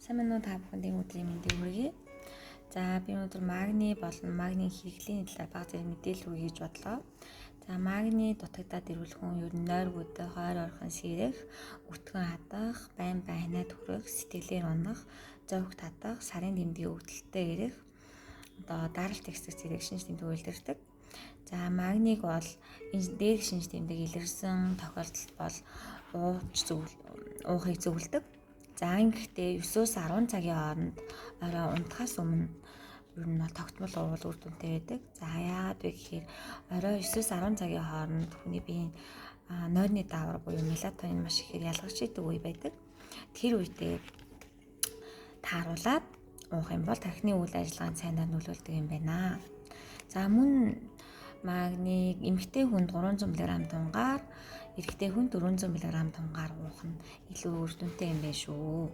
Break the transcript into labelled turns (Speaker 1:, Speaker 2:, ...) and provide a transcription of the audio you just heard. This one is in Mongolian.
Speaker 1: Сайн байна уу, та бүхэнд энэ өдрийн мэндийг хүргэе. За, би өнөөдөр магний болон магнийн хэрэглээний талаар бага зэрэг мэдээлэл хүргэе гэж бодлоо. За, магний дутагдаад ирвэл хүн ер нь нойргүйдээ хойр орхон сэрэх, өтгөн хадах, байн байн ханиад хүрэх, сэтгэлээр унах, зовх татах, сарын тэмдгийн өвдөлттэй ирэх, одоо даралт ихсэх зэрэг шинж тэмдэг илэрдэг. За, магнийг бол энэ дээрх шинж тэмдэг илэрсэн тохиолдолд бол ууч зөв уухыг зөвлөдөг. За, ингэхдээ 9-өөс 10 цагийн хооронд орой унтахаас өмнө ер нь бол тогтмол уувал үр дүнтэй байдаг. За, яагаад вэ гэхээр орой 9-өөс 10 цагийн хооронд хүний биеийн нойрны даавар буюу мелатонин маш ихээр ялгарч идэг үе байдаг. Тэр үедээ тааруулаад уух юм бол тархины үйл ажиллагаанд сайнаар нөлөөлдөг юм байна. За, мөн магнийг эмэгтэй хүнд 300 мг тунгаар, эрэгтэй хүн 400 мг тунгаар уух нь илүү үр дүнтэй юм байна шүү.